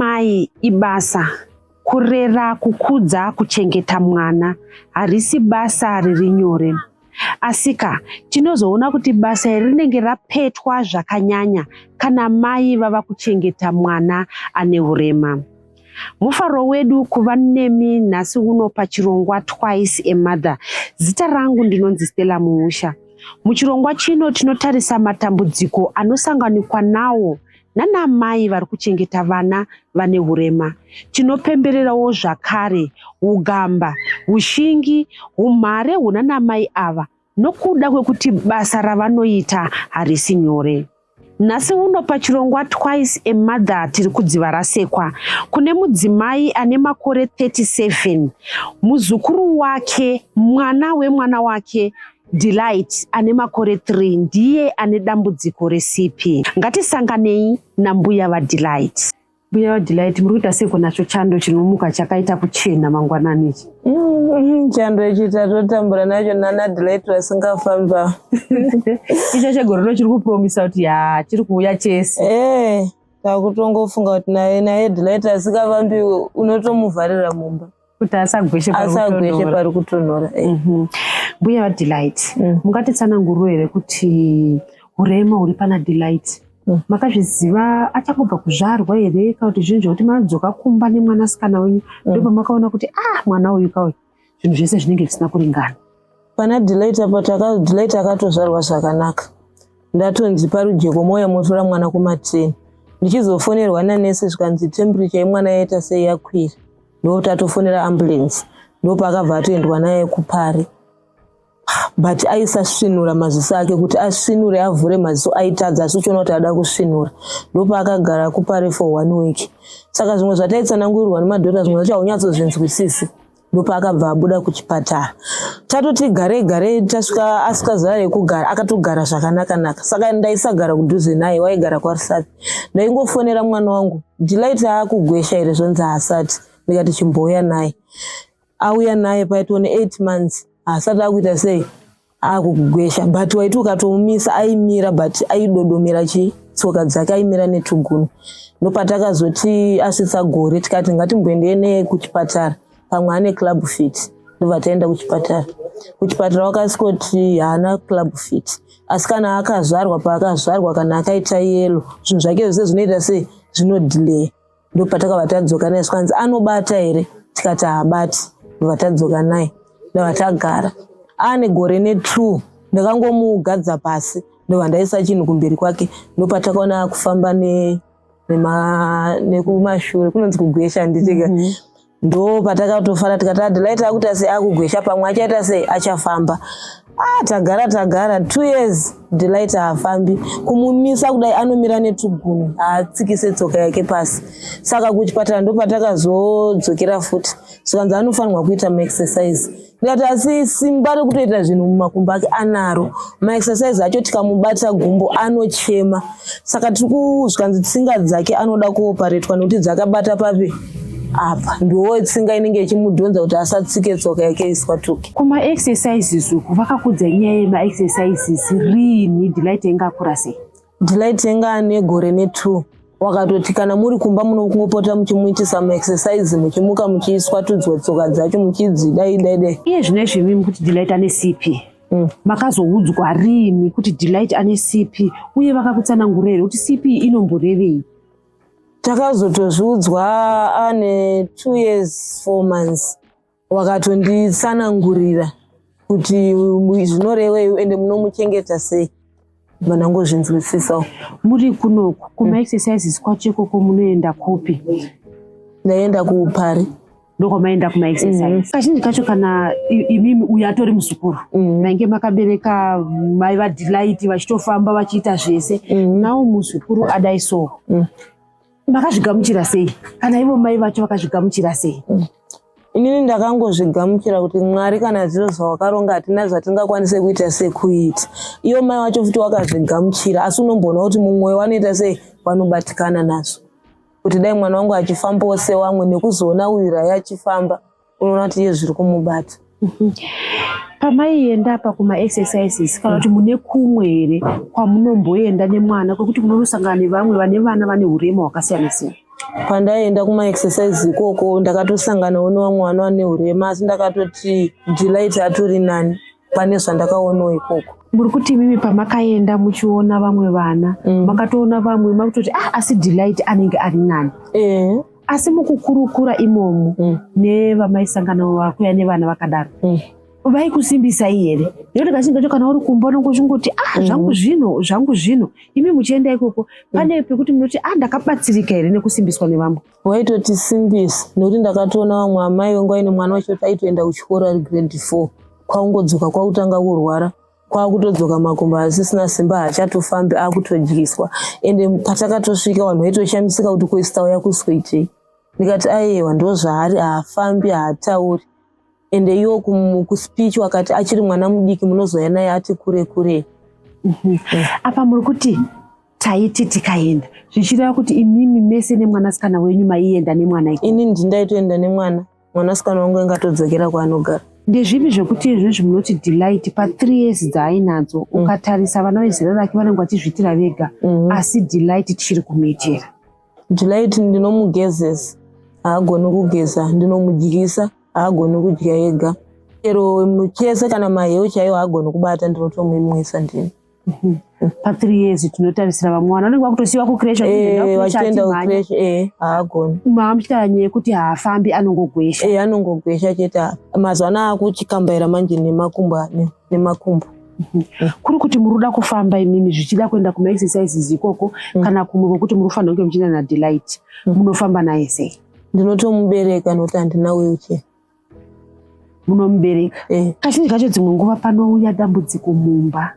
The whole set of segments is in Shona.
mai ibasa. Kurera, kukudza, kuchengeta mwana harisi basa riri nyore. Asika, tinozoona kuti basa iri rinenge rapetwa zvakanyanya kana mai vava kuchengeta mwana ane urema. Mufaro wedu kuva nemi nhasi uno pachirongwa Twice a Mother. Zita rangu ndinonzi Stella Muusha. Muchirongwa chino tinotarisa matambudziko anosanganikwa nawo nanamai vari kuchengeta vana vane urema. Tinopembererawo zvakare ugamba, ushingi, umhare hunanamai ava nokuda kwekuti basa ravanoita harisi nyore. Nhasi uno pachirongwa Twice a Mother tiri kudziva rasekwa kune mudzimai ane makore 37, muzukuru wake, mwana wemwana wake Delight ane makore 3 ndiye ane dambudziko reCP. Ngatisanganei nambuya vaDelight. Mbuya vaDelight, muri kuita seiko nacho chando chinomuka chakaita kuchena mangwanani ichi? Chando ichi tatotambura nacho nana Delight vasingafamba. Icho chegore rino chiri kupromisa kuti ya chiri kuuya chese. Eh, takutongofunga kuti naye naye Delight asingafambi unotomuvharira mumba. Kuti asagweshe asagweshe pari kutonhora. Mbuya vaDelight, mungatitsananguriro here kuti urema huri pana Delight makazviziva achangobva kuzvarwa here, kana kuti zvinhu zvekuti madzoka kumba nemwanasikana wenyu ndopamakaona kuti ah, mwana uyu kauyu zvinhu zvese zvinenge zvisina kuringana? Pana Delight apa Delight akatozvarwa zvakanaka. Ndatonzi parujeko mouya motora mwana kuma10, ndichizofonerwa nanesi zvikanzi temperature yemwana yaita sei, yakwira. Ndotatofonera ambulance, ndopaakabva atoendwa naye kuPari, but aisasvinura maziso ake. Kuti asvinure, avhure maziso, aitadza, asi uchiona kuti ada kusvinura. Ndopaakagara kuPari for one week. Saka zvimwe zvataitsanangurirwa nemadhota, zvimwe zvacho haunyatsozvinzwisisi. Ndopaakabva abuda kuchipatara, tatoti garei garei, tasvika asvika zuva rekugara, akatogara zvakanaka-naka. Saka ndaisagara kudhuze naye, waigara kwaRusape. Ndaingofonera mwana wangu, "Delight aakugwesha here?" Zvonzi haasati. Ndikati chimbouya naye. Auya naye paitwa ne8 months, haasati akuita sei, akugwesha, but waiti ukatomumisa aimira, but aidodomera chi tsoka dzake, aimira netugunwe. Ndopatakazoti asvitsa gore, tikati ngatimboendei neye kuchipatara, pamwe ane club feet. Ndobva taenda kuchipatara. Kuchipatara wakasvikoti haana club feet, asi kana akazvarwa, paakazvarwa kana akaita yellow, zvinhu zvake zvese zvinoita sei, zvinodhilaya. Ndopatakabva tadzoka naye, zvikanzi anobata here? Tikati haabati. Ndobva tadzoka naye, ndobva tagara ane gore ne2. Ndakangomugadza pasi, ndobva ndaisa chinhu kumberi kwake. Ndopatakaona akufamba nekumashure, kunonzi kugwesha, handitika? Ndo patakatofara, tikati aDelight akuita sei, akugwesha, pamwe achaita sei, achafamba. Ah, tagara tagara 2 years, Delight haafambi. Kumumisa kudai anomira netugunwe, haatsikise tsoka yake pasi. Saka kuchipatara ndopatakazodzokera futi, zvikanzi anofanirwa kuita maexercise. Ndikati asi simba rekutoita zvinhu mumakumbo ake anaro, maexercise acho tikamubata gumbo anochema. Saka tiri zvikanzi tsinga dzake anoda kuoparetwa nekuti dzakabata papi apa, ndiwo tsinga inenge ichimudhonza kuti asatsike tsoka yake iswatuke. Kumaexercises uku, vakakudza nyaya yemaexercises riini? Delight inge akura sei? Delight inge ane gore ne2. Wakatoti kana muri kumba munongopota muchimuitisa maexercise, muchimuka muchiiswatudzwa tsoka dzacho, muchidzidai dai dai. Iye zvino izvi imimi kuti Delight ane CP, makazoudzwa riini kuti Delight ane CP, uye vakakutsanangura here kuti CP inomborevei? Takazotozviudzwa ane 2 years 4 months. Wakatonditsanangurira kuti zvinorevei, ende munomuchengeta sei, vanangozvinzwisisawo. Muri kunoku kumaexercises kwacho ikoko munoenda kupi? Ndaenda kuPari. Ndokwamaenda kumaexercise kazhinji kacho? Kana imimi, uyu atori muzukuru, mainge makabereka mai vaDelight vachitofamba vachiita zvese, nawo muzukuru adai so, makazvigamuchira sei? Kana ivo mai vacho vakazvigamuchira sei? Inini ndakangozvigamuchira kuti Mwari, kana zviro zvawakaronga, hatina zvatingakwanise kuita sekuita. Ivo mai vacho futi wakazvigamuchira, asi unomboona kuti mumwoyo wanoita sei, vanobatikana nazvo kuti dai mwana wangu achifambawo sewamwe. Nekuzoona uyu rai achifamba, unoona kuti iye zviri kumubata. Pamaienda apa kumaexercises, kana kuti mune kumwe here kwamunomboenda nemwana kwekuti munonosangana nevamwe vane vana vane urema hwakasiyana siyana? Pandaienda kumaexercise ikoko ndakatosanganawo nevamwe vana vane urema, asi ndakatoti Delight atori nani pane zvandakaonawo ikoko. Muri kuti imimi pamakaenda muchiona vamwe vana, makatoona vamwe makutoti ah, asi Delight anenge ari nani. Asi mukukurukura imomo nevamaisangana vakuya nevana vakadaro, vaikusimbisai here? Nekuti kazhinji kacho kana uri kumba unenge uchingoti ah, zvangu zvino, zvangu zvino. Imi muchienda ikoko pane pekuti munoti ah, ndakabatsirika here nekusimbiswa nevamwe? Vaitotisimbisa nekuti ndakatoona vamwe amai vangu vaine mwana wacho kuti aitoenda kuchikoro ari grade 4, kwakungodzoka kwakutanga kurwara, kwakutodzoka makumbo asisina simba, haachatofambi, akutodyiswa. Ende patakatosvika vanhu vaitoshamisika kuti kwesita uya kuswetei. Ndikati aiwa, ndozvaari, haafambi, haatauri. Ende iwo kuspeech wakati achiri mwana mudiki, munozouya naye ati kure kure. Apa muri kuti taiti tikaenda, zvichireva kuti imimi mese nemwanasikana wenyu maienda nemwana ikoko? Ini ndindaitoenda nemwana, mwanasikana wangu ainge atodzokera kwaanogara. Ndezvipi zvekuti izvozvi munoti Delight pa3 years dzaainadzo, ukatarisa vana vezera rake vanenge vachizviitira vega, asi Delight tichiri kumuitira? Delight ndinomugezesa, haagoni kugeza. Ndinomudyisa, haagoni kudya ega. Chero muchese kana maheu chaiwo haagoni kubata, ndinotomumwisa ndini. Pa3 years tinotarisira vamwe vana vanenge vakutosiyiwa kucreche. Vachitoenda kucreche, haagoni. Maamuchitaura nyaya yekuti haafambi, anongogwesha. Anongogwesha chete. Mazuva ano akuchikambaira manje nemakumbo, nemakumbo. Kuri kuti muri kuda kufamba imimi zvichida kuenda kumaexercises ikoko, kana kumwe kwekuti muri kufanira kunge muchienda naDelight, munofamba naye sei? Ndinotomubereka nokuti handina wheelchair. Munomubereka? Eh. Kazhinji kacho dzimwe nguva panouya dambudziko mumba,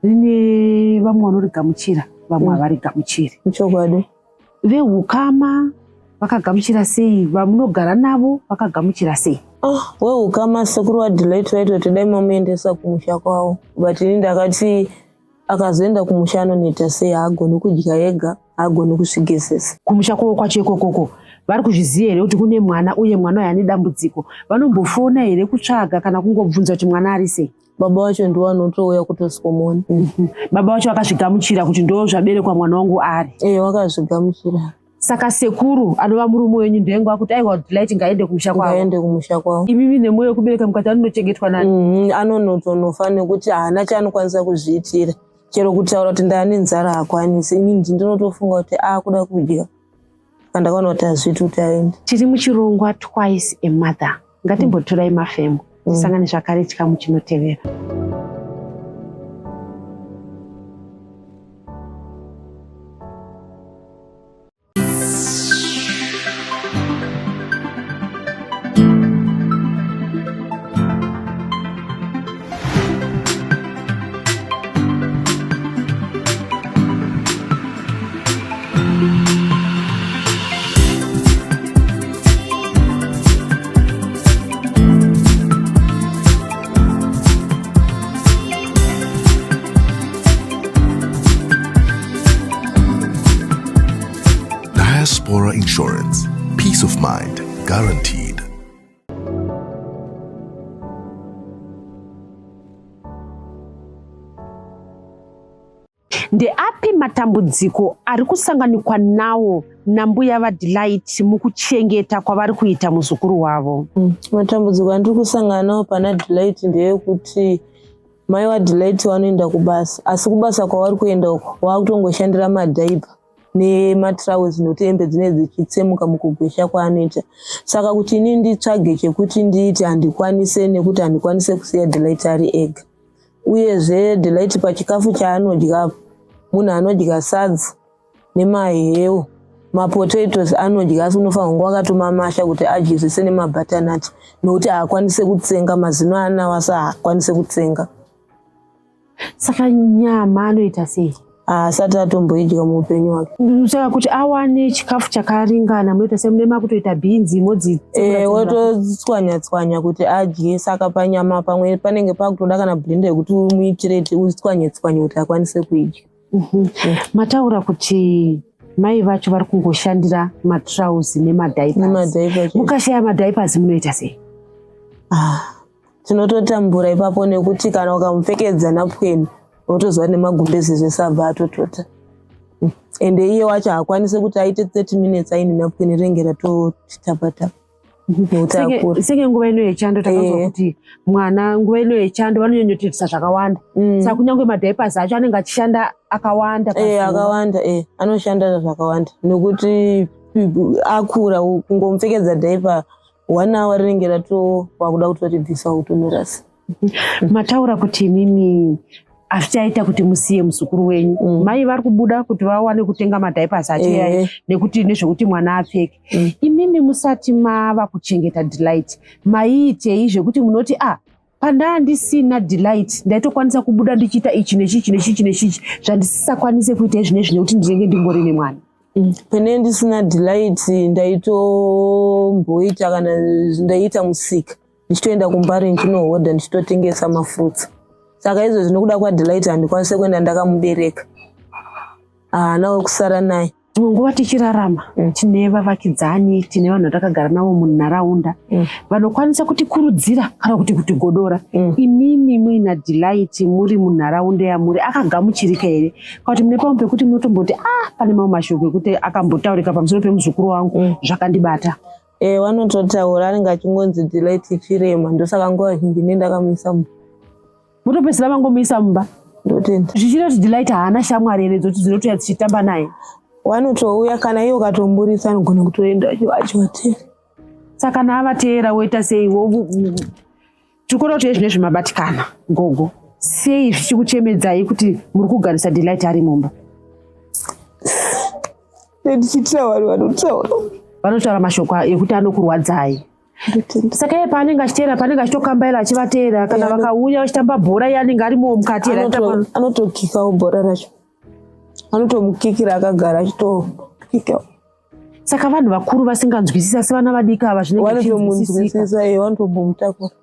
rine vamwe vanorigamuchira, vamwe havarigamuchiri. Chokwadi. Veukama vakagamuchira sei? Vamunogara navo vakagamuchira sei? Ah, weukama sekuru waDelight vaitoti dai mamuendesa kumusha kwavo, but ini ndakati akazoenda kumusha anonoita sei? Haagoni kudya ega, haagoni kuzvigezesa. Kumusha kwavo kwacho ikokoko vari kuzviziva here kuti kune mwana, uye mwana uyu ane dambudziko? Vanombofona here kutsvaga kana kungobvunza kuti mwana ari sei? Baba vacho ndiwo anotouya kutosikomuona. Baba vacho vakazvigamuchira kuti ndo zvaberekwa mwana wangu ari? E, wakazvigamuchira. Saka sekuru anova murume wenyu ndengo akuti aiwa, Delight ngaende kumusha kwavo? Ngaende kumusha kwavo. Imimi nemwoyo wekubereka mukati anonochengetwa nani? Anonotonofa nekuti haana chaanokwanisa kuzviitira. Chero kutaura kuti ndaane nzara haakwanisi. Ini ndinotofunga kuti akuda kudya, ndakaona kuti hazviiti kuti aende. Tiri muchirongwa Twice a Mother. Ngatimbotorai mafemo, tisangane zvakare chikamu chinotevera. Diaspora Insurance. Peace of mind guaranteed. Ndeapi matambudziko ari kusanganikwa nawo nambuya vaDelight mukuchengeta kwavari kuita muzukuru wavo? Matambudziko andiri kusangana nawo pana Delight ndeyekuti mai vaDelight vanoenda kubasa, asi kubasa kwavari kuenda uko vakutongoshandira madiaper nematirauzi, nokuti hembe dzinenge dzichitsemuka mukugwesha kwaanoita. Saka kuti ini nditsvage chekuti ndiite handikwanise, nekuti handikwanise kusiya Delight ari ega. Uyezve Delight pachikafu chaanodya, munhu anodya sadza nemaheu, mapotatoes anodya, asi unofanira kunge wakatomamasha kuti adye zvese nemabhatanati, nokuti haakwanise kutsenga, mazino anawo asi haakwanise kutsenga. Saka nyama anoita sei? Haasati atomboidya muupenyu hwake. Saka kuti awane chikafu chakaringana munoita sei? Mune makutoita bhinzi modzi? Wototswanya tswanya kuti adye. Saka panyama pamwe panenge pakutoda kana blender yekuti umuitire kuti utswanye tswanye kuti akwanise kuidya. Mataura kuti mai vacho vari kungoshandira matrauzi nemadiapers. Nemadiapers. Mukashaya madiapers munoita sei? Ah, tinototambura ipapo, nekuti kana ukamupfekedza napukeni unotoziva nemagumbezi zvese abva atotota. Ende iye wacho haakwanisi kuti aite 30 minutes aine napkin, rinenge ratotitapatapa nekuti akura. Senge nguva ino yechando takanzwa kuti mwana nguva ino yechando vanonyanyotitisa zvakawanda, saka kunyange madiapers acho anenge achishanda akawanda pazuva. Akawanda, anoshanda zvakawanda nekuti akura. Kungomupfekedza diaper one hour, rinenge rato wakuda kutoribvisa kutonorasa. Mataura kuti imimi hazvichaita kuti musiye muzukuru wenyu. Mai vari kubuda kuti vawane kutenga madiapers acho iyaya nekuti nezvekuti mwana apfeke. Imimi musati mava kuchengeta Delight, maiitei zvekuti munoti, a pandaa ndisina Delight ndaitokwanisa kubuda ndichiita ichi nechichi nechichi nechichi, zvandisisakwanise kuita izvinezvi nekuti ndinenge ndingori nemwana? Pene ndisina Delight, ndaitomboita kana ndaiita musika, ndichitoenda kuMbare ndichinohodha, ndichitotengesa mafruits. Saka izvozvi nokuda kwaDelight handikwanisi kuenda ndakamubereka, haana wekusara naye. Dzimwe nguva tichirarama tine vavakidzani, tine vanhu vatakagara navo munharaunda vanokwanisa kutikurudzira kana kuti kutigodora. Imimi muina Delight muri munharaunda yamuri, akagamuchirika here, kana kuti mune pamwe pekuti munotomboti, ah, pane mamwe mashoko ekuti akambotaurika pamusoro pemuzukuru wangu zvakandibata? Vanototaura, anenge achingonzi Delight chirema, ndosaka nguva zhinji ndendakamuisa mumba. Mutopedzisira vangomuisa mumba? Ndotenda. Zvichida kuti Delight haana shamwari here dzoti dzinotouya dzichitamba naye? Vanotouya, kana iye ukatomburisa anogona kutoenda achivateera. Saka kana avateera woita sei? Tiri kuona kuti ezvinezvi mabatikana, gogo. Sei zvichikuchemedzai kuti muri kugarisa Delight ari mumba? Ndichiitira vanhu vanotaura. Vanotaura mashoko ekuti anokurwadzai. Ndotenda. Saka iye paanenge achiteera, paanenge achitokambaira achivateera, kana vakauya vachitamba bhora, iye anenge arimowo mukati here achitamba? Anotokikawo bhora racho, anotomukikira akagara achitokika. Saka vanhu vakuru vasinganzwisisi, asi vana vadiki ava zvinenge zvichinzwisisika. Vanotomunzwisisa, vanotombomutakura.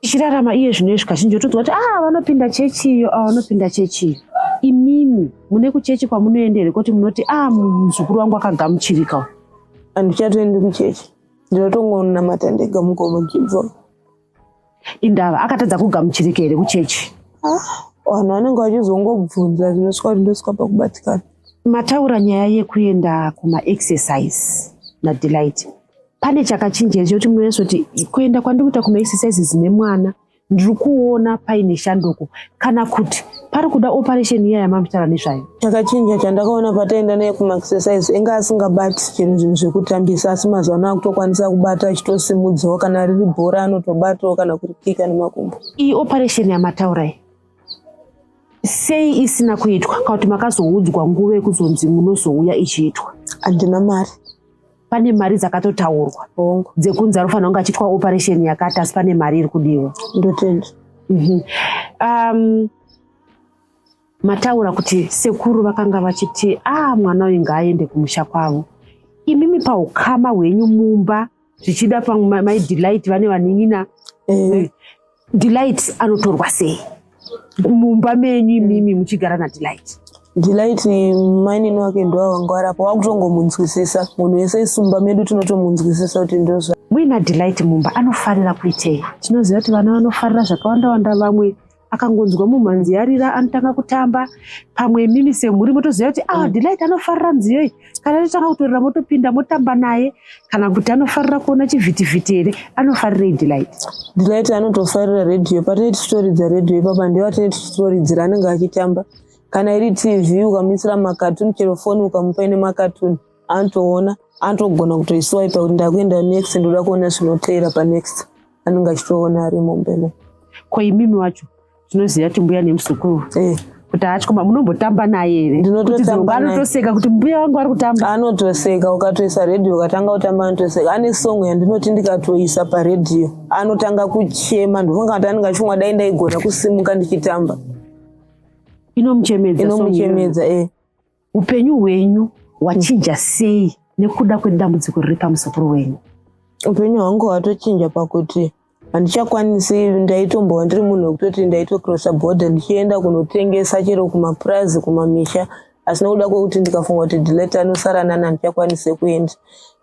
Tichirarama iye zvino izvi, kazhinji otonzwa kuti, ah, vanopinda chechiyo, ah, vanopinda chechiyo. Imimi mune kuchechi kwamunoenda here, kuti munoti, ah, muzukuru wangu akagamuchirika uyu? Handichatoendi kuchechi, ndinotongonamata ndega mugomo ndichibva. Indava, akatadza kugamuchirika here kuchechi? Vanhu vanenge vachizongobvunza zvinosvika kuti ndosvika pakubatikana. Mataura nyaya yekuenda kumaexercise naDelight. Pane chakachinja here chekuti munonyatsoti, kuenda kwandiri kuita kumaexercises nemwana ndiri kuona paine shanduko, kana kuti pari kuda operation iya yamamutaura nezvayo? Chakachinja chandakaona, pataenda naye kumaexercise inge asingabati chero zvinhu zvekutambisa, asi mazuva ano akutokwanisa kubata, achitosimudzawo. Kana riri bhora anotobatawo, kana kurikika nemakumbo. Iyi operation yamataura iyi, sei isina kuitwa, kana kuti makazoudzwa nguva yekuzonzi munozouya ichiitwa? Handina mari. Pane mari dzakatotaurwa Hongu. dzekunzi anofanira kunge achiitwa operation yakati, asi pane mari iri kudiwa? Ndotenda. Mataura kuti sekuru vakanga vachiti, a, mwana uyu ngaaende kumusha kwavo. Imimi paukama hwenyu mumba, zvichida pamwe mai Delight vane vanin'ina, Delight anotorwa sei mumba menyu imimi muchigara naDelight? Delight, mainini wake ndo vanga varipo, wakutongomunzwisisa. Munhu wese isu mumba medu tinotomunzwisisa kuti ndozva. Muina Delight mumba, anofarira kuitei? Tinoziva kuti vana vanofarira zvakawanda wanda. Vamwe akangonzwa mumhanzi yarira anotanga kutamba. Pamwe imimi semhuri motoziva kuti, ah, Delight anofarira nziyo iyi, kana atotanga kutorira motopinda motamba naye, kana kuti anofarira kuona chivhitivhiti here? Anofarirei Delight? Delight anotofarira redhiyo. Patinee tichitoridza redhiyo ipapa, ndivo tinee tichitoridzira, anenge achitamba. Kana iri TV, ukamuisira makatuni, chero foni ukamupa ine makatuni anotoona, anotogona kutoiswipa kuti ndakuenda next, ndoda kuona zvinoteera panext, anenge achitoona ari mumbemo. Ko imimi wacho, tinoziva kuti mbuya nemuzukuru, kuti atyoma, munombotamba naye here? Ndinototamba Kuti dzimwe naye. Anotoseka kuti mbuya vangu vari kutamba? Anotoseka. Ukatoisa redhiyo ukatanga kutamba, anotoseka. Ane song yandinoti ndikatoisa paredhiyo anotanga kuchema. Ndofunga kuti anenge achifunga, dai ndaigona kusimuka ndichitamba. Inomuchemedza song iyoyo? Inomuchemedza. Upenyu hwenyu hwachinja sei nekuda kwedambudziko riri pamuzukuru wenyu? Upenyu hwangu hwatochinja pakuti handichakwanisi. Ndaitombova ndiri munhu wekutoti ndaitocrossa border ndichienda kunotengesa chero kumapurazi, kumamisha, asi nokuda kwekuti ndikafunga kuti Delight anosara nani, handichakwanisi kuenda.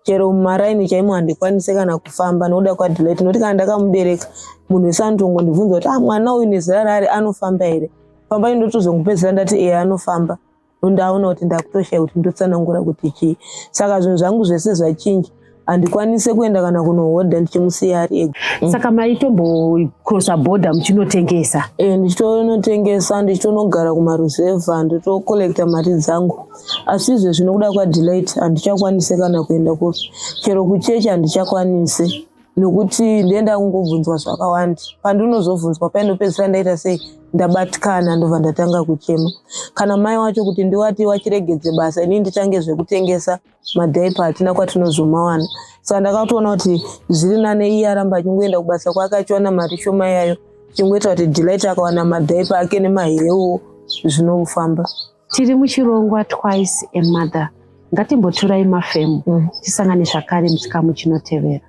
Chero mumaraini chaimo handikwanisi kana kufamba nokuda kwaDelight, nokuti kana ndakamubereka, munhu wese anotongondibvunza kuti, ah, mwana uyu nezera raari anofamba here? Famba, ndotozongopedzisira ndati, eya, anofamba, nokuti Ndaona kuti ndakutoshaya kuti ndotsanangura kuti chii. Saka zvinhu zvangu zvese zvachinja, handikwanise kuenda kana kunohodha ndichimusiya ari ega. Saka maitombocrossa border muchinotengesa? E, ndichitonotengesa, ndichitonogara kumaruzevha, nditokolekta mari dzangu. Asi izvezvi nokuda kwaDelight handichakwanise kana kuenda kupi, chero kuchechi handichakwanise, nokuti ndenda kungobvunzwa zvakawanda. Pandinozobvunzwa paindopedzisira ndaita sei, ndabatikana, ndobva ndatanga kuchema. Kana mai wacho kuti ndiwati wachiregedze basa inini nditange zvekutengesa madhaipa, hatina kwatinozomawana. Saka ndakatoona kuti zviri nane iye aramba achingoenda kubasa kwake achiwana mari shoma iyayo, chingoita kuti Delight akawana madhaipa ake nemahewu zvinofamba. Tiri muchirongwa Twice a Mother. Ngatimboturai mafemu, tisangane zvakare muchikamu chinotevera.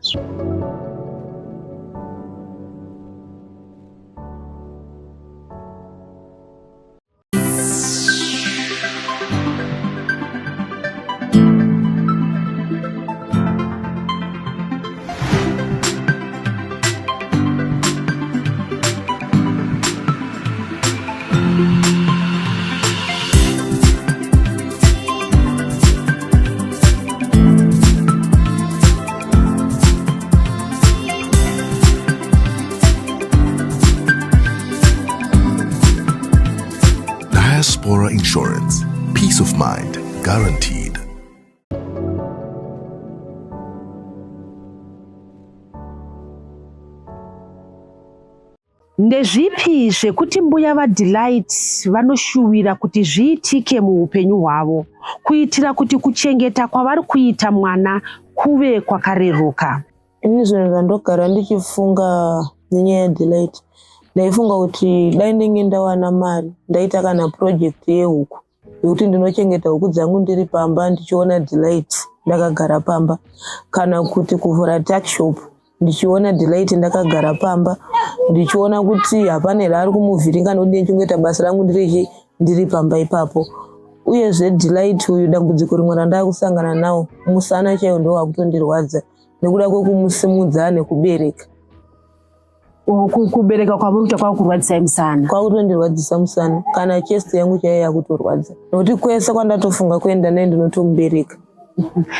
Diaspora Insurance. Peace of mind guaranteed. Ndezvipi zvekuti mbuya vaDelight vanoshuwira kuti zviitike muupenyu hwavo kuitira kuti kuchengeta kwavari kuita mwana kuve kwakareruka? Ini zvinhu zvandogara ndichifunga nenyaya yaDelight, ndaifunga kuti dai ndinge ndawana mari, ndaita kana project yehuku yekuti ndinochengeta huku dzangu ndiri pamba ndichiona Delight ndakagara pamba, kana kuti kuvhura tuckshop ndichiona Delight ndakagara pamba, ndichiona kuti hapana here ari kumuvhiringa, nokuti ndichingoita basa rangu ndiri pamba ipapo. Uyezve Delight uyu, dambudziko rimwe randava kusangana nawo, musana chaiwo ndo wakutondirwadza nekuda kwekumusimudza nekubereka. Kubereka kwamuri kuita kwakukurwadzisai musana? Kwakutondirwadzisa musana, kana chest yangu chaiyo yakutorwadza, nokuti kwese kwandatofunga kuenda naye ndinotomubereka.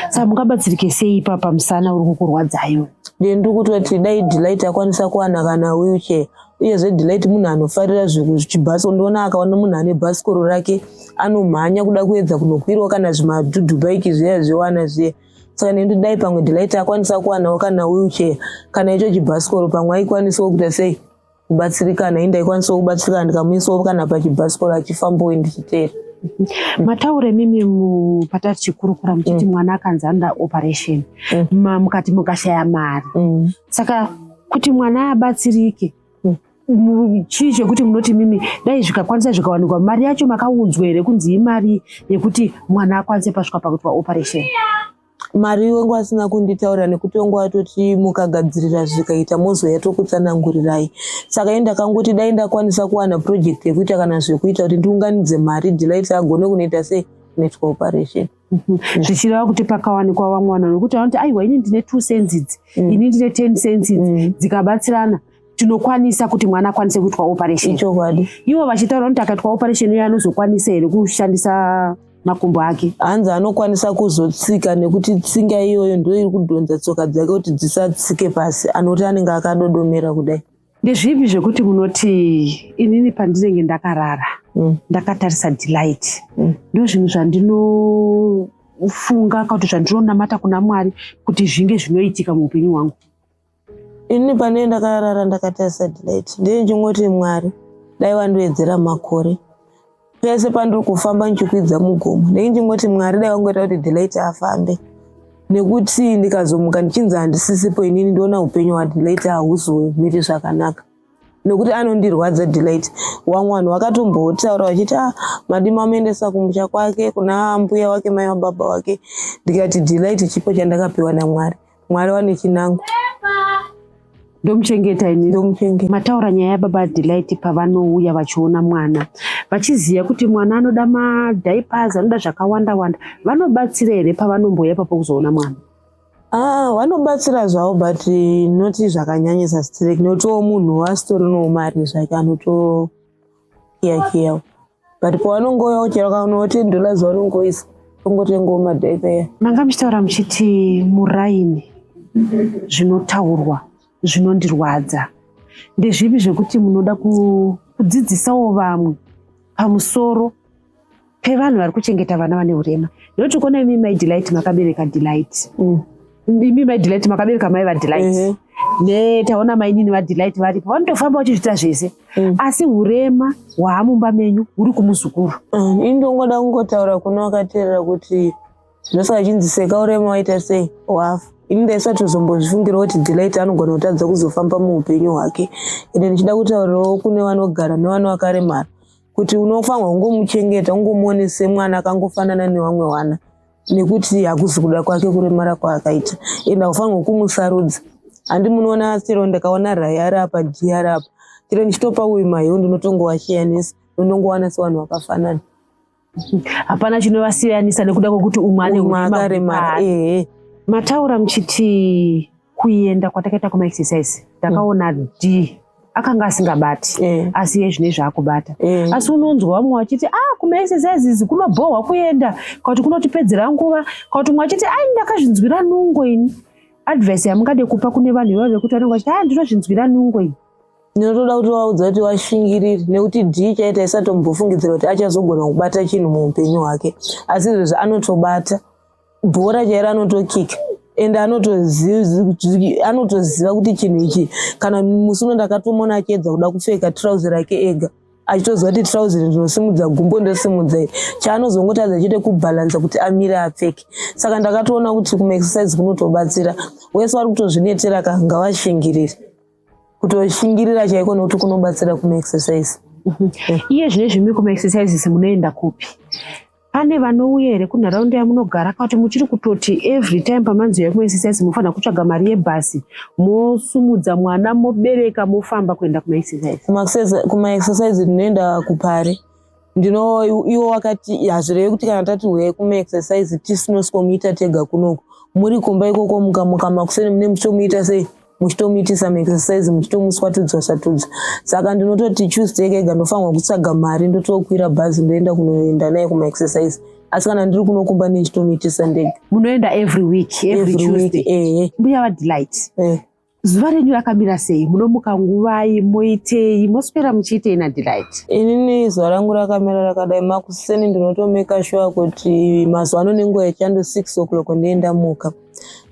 Saka mungabatsirike sei ipapa musana uri kukurwadzayo? Ndiye ndiri kutoti dai Delight akwanisa kuwana kana wheelchair. Uyezve Delight munhu anofarira zvechibhasikoro, ndoona akaona munhu ane bhasikoro rake anomhanya kuda kuedza kunokwirawo kana zvimadhudhubhaiki zviya zviwana zviya. Saka neni dai pamwe Delight akwanisa kuwanawo kana wheelchair kana icho chibhasikoro, pamwe aikwanisawo kuita sei kubatsirikana. Ini ndaikwanisawo kubatsirikana ndikamuisawo kana pachibhasikoro achifambawo ndichiteera. Mataura imimi patati tichikurukura muchiti mwana akanzi anoda operation, mukati mukashaya mari. Saka kuti mwana abatsirike, chii chekuti munoti mimi dai zvikakwanisa zvikawanikwa mari yacho? Makaudzwa here kunzi imari yekuti mwana akwanise pasvika pakuitwa operation? Mari wangu asina kunditaurira, nekuti wangu atoti mukagadzirira zvikaita mozouya tokutsanangurirai. Saka ini ndakangoti dai ndakwanisa kuwana project yekuita kana zvekuita kuti ndiunganidze mari, Delight agone kunoita sei, kunoitwa operation. Zvichireva kuti pakawanikwa vamwe vanhu nekuti vanoti aiwa, ini ndine 2 cents idzi, ini ndine 10 cents idzi, dzikabatsirana tinokwanisa kuti mwana akwanise kuitwa operation. Ichokwadi. Ivo vachitaura kuti akaitwa operation iyoyo anozokwanisa here kushandisa makumbo ake? Hanzi anokwanisa kuzotsika, nekuti tsinga iyoyo ndo iri kudhonza tsoka dzake kuti dzisatsike pasi, anoti anenge akadodomera kudai. Ndezvipi zvekuti munoti inini pandinenge ndakarara ndakatarisa Delight, ndo zvinhu zvandinofunga kana kuti zvandinonamata kuna Mwari kuti zvinge zvinoitika muupenyu hwangu? Ini pane ndakarara ndakatarisa Delight, ndiye ndichingoti Mwari dai wandiwedzera makore. Pese pandiri kufamba ndichikwidza mugomo, ndenge ndichingoti Mwari dai wangoita kuti Delight afambe, nekuti ndikazomuka ndichinzi handisisipo inini, ndiona upenyu hwaDelight hahuzomiri zvakanaka, nekuti anondirwadza Delight. Wamwe vanhu vakatombotaura vachiti, ah, madima amuendesa kumusha kwake kuna mbuya wake, mai wababa wake. Ndikati Delight chipo chandakapiwa naMwari, Mwari wane chinango. Ndomuchengeta ini. Ndomuchengeta. Mataura nyaya yababa Delight, pavanouya vachiona mwana vachiziva kuti mwana anoda madiapers, anoda zvakawanda wanda, vanobatsira here pavanombouya papo kuzoona mwana? Ah, vanobatsira zvavo, but noti zvakanyanyisa strict, notiwo munhu wasitorinowo mari zvake anotokiyakiyawo. But pavanongouyawo chero kaunawo $10 vanongoisa, tongotengawo madiaper iya. Manga muchitaura muchiti muraini zvinotaurwa zvinondirwadza. Ndezvipi zvekuti munoda kudzidzisawo vamwe pamusoro pevanhu vari kuchengeta vana vane urema? Nekuti kona imi mai Delight makabereka Delight. Imi mai Delight makabereka mai vaDelight. Ne taona mainini vaDelight varipo, vanotofamba vachizviita zvese. Asi urema hwaamumba menyu huri kumuzukuru. Ini ndongoda kungotaura kune wakateerera kuti ndosaka chinzi seka urema waita sei wafa. Ini ndaisatozombozvifungira kuti Delight anogona kutadza kuzofamba muupenyu hwake. Ende ndichida kutaurirawo kune vanogara nevana vakaremara kuti unofanirwa kungomuchengeta, ungomuone semwana akangofanana nevamwe vana, nekuti hakuzi kuda kwake kuremara kwaakaita, ende haufanirwa kumusarudza. Handi munoona chero ndakaona Rai ari apa, D ari apa, chero ndichitopa uyu mahewu ndinotongowashiyanisa, ndinongowana sevanhu vakafanana. Hapana chinovasiyanisa nekuda kwekuti umwe ane umwe urema akaremara hwepari. Ehe. Mataura muchiti kuenda kwatakaita kumaexercise ndakaona D akanga asingabati, asi iye zvine zvaakubata. Asi unonzwa vamwe vachiti, ah, kumaexercises kunobhohwa kuenda, kana kuti kunotipedzera nguva, kana kuti umwe achiti, ai, ndakazvinzwira nungo ini. Advice yamungade kupa kune vanhu ivavo vekuti vanenge vachiti, ah, ndinozvinzwira nungo ini? Ndinotoda kuti vaudza kuti vashingirire, nekuti D chaita isatombofungidzira kuti achazogona kubata chinhu muupenyu hwake, asi izvezvi anotobata bhora chairo, anotokika, ende anotoziva kuti chinhu ichi. Kana musi uno ndakatomona achiedza kuda kupfeka trouser rake ega, achitoziva kuti trouser ndinosimudza gumbo, ndosimudza iri. Chaanozongotadza chete kubhalansa kuti amire apfeke. Saka ndakatoona kuti kumaexercise kunotobatsira. Wese vari kutozvinetera ka, ngavashingirire, kutoshingirira chaiko, nekuti kunobatsira kumaexercise. Iye zvino zvimi kumaexercises munoenda kupi? Pane vanouya here kunharaunda yamunogara, kana kuti muchiri kutoti every time pamanzi uyai kumaexercise munofanira kutsvaga mari yebhasi, mosumudza mwana, mobereka, mofamba kuenda kumaexercise? Kumaexercise ndinoenda kupari. Ndino iwo wakati hazvirevi kuti kana tati huyai kumaexercise tisinosikomuita tega kunoku. Muri kumba ikoko, mukamuka makuseni mune muchitomuita sei, muchitomuitisa maexercise, muchitomuswatudzwa swatudzwa. Saka ndinototi Tuesday kega ndofanirwa kutsvaga mari, ndotokwira bhazi, ndoenda kunoenda naye kumaexercise. Asi kana ndiri kunokumba ndichitomuitisa ndega. Munoenda every week, every Every week. Tuesday? Ehe. Mbuya vaDelight, Eh. zuva renyu rakamira sei? Munomuka nguvai, moitei, moswera muchiitei naDelight? Inini zuva rangu rakamira rakadai. Makuseni ndinotomeka sure kuti mazuva ano nenguva yechando, 6 o'clock ndoenda muka,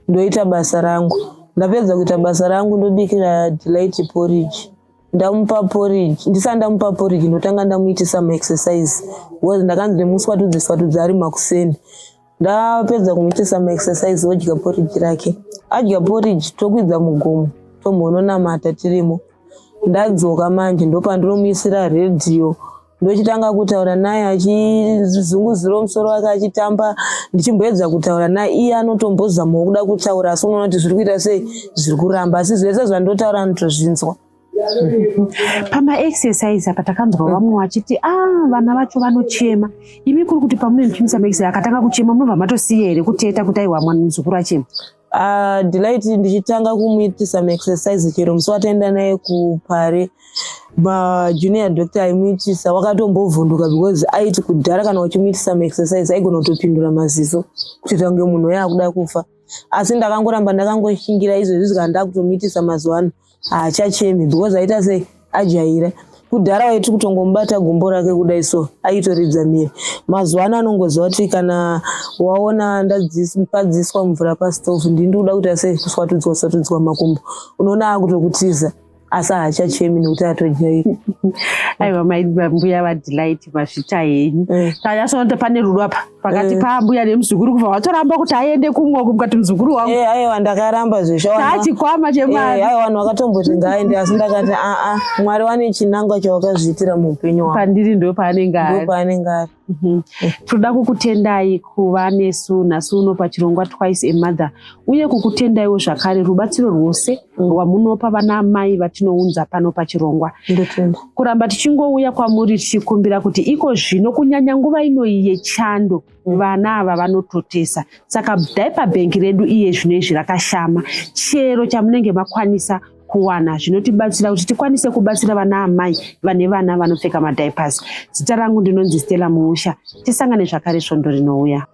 ndoita basa rangu. Ndapedza kuita basa rangu, ndobikira Delight porridge. Ndamupa porridge, ndisati ndamupa porridge ndotanga ndamuitisa maexercise, because ndakanzi nemuswatudze swatudze ari makuseni. Ndapedza kumuitisa maexercise, odya porridge rake. Adya porridge, tokwidza mugomo, tombononamata tirimo. Ndadzoka manje, ndopandinomuisira redhiyo, ndochitanga kutaura naye achizunguzirawo musoro wake achitamba, ndichimboedza kutaura naye. Iye anotombozamawo kuda kutaura, asi unoona kuti zviri kuita sei, zviri kuramba, asi zvese zvandotaura anotozvinzwa. Pamaexercise apa takanzwa vamwe vachiti, ah, vana vacho vanochema. Imi kuri kuti pamunenge muchimuisa maexercise akatanga kuchema, munobva matosiya here kuteta kuti aiwa, mwana muzukuru achema? Delight ndichitanga kumuitisa maexercise, chero musi wataenda naye kupare, majunior doctor aimuitisa wakatombovhunduka, because aiti kudhara kana uchimuitisa maexercise aigona kutopindura maziso kutoita kunge munhu uya akuda kufa. Asi ndakangoramba ndakangoshingira. Izvezvi kana ndakutomuitisa mazuva ano haachachemi, because aita sei, ajaira. Kudhara waiti kutongomubata gumbo rake kudai so aitoridza mire. Mazuva ano anongoziva kuti kana waona ndapadziswa mvura pastovhu, ndini kuda kuita sei, kuswatudzwa swatudzwa makumbo, unoona akutokutiza, asi haachachemi nekuti atojaira. Aiwa, mbuya vaDelight, mazvita henyu. Tanyatsoona kuti pane rudo apa pakati pambuya nemuzukuru, kubva watoramba kuti aende kumwe uku, mukati muzukuru wangu. Aiwa, ndakaramba zveshe. Taachikwama chemari. Aiwa, vanhu vakatomboti ngaaende, asi ndakati aa, Mwari wane chinangwa chawakazviitira muupenyu hwako. Pandiri ndo paanenge ari. Ndo paanenge ari. Toda kukutendai kuva nesu nhasi uno pachirongwa Twice a Mother, uye kukutendaiwo zvakare rubatsiro rwose rwamunopa vana amai vatinounza pano pachirongwa. Ndotenda. Kuramba tichingouya kwamuri tichikumbira kuti iko zvino, kunyanya nguva inoyi yechando, vana ava vanototesa, saka diaper bank redu iye zvino izvi rakashama. Chero chamunenge makwanisa. kuwana zvinotibatsira kuti tikwanise kubatsira vana amai vane vana vanopfeka madiapers. Zita rangu ndinonzi Stella Muusha. Tisangane zvakare svondo rinouya.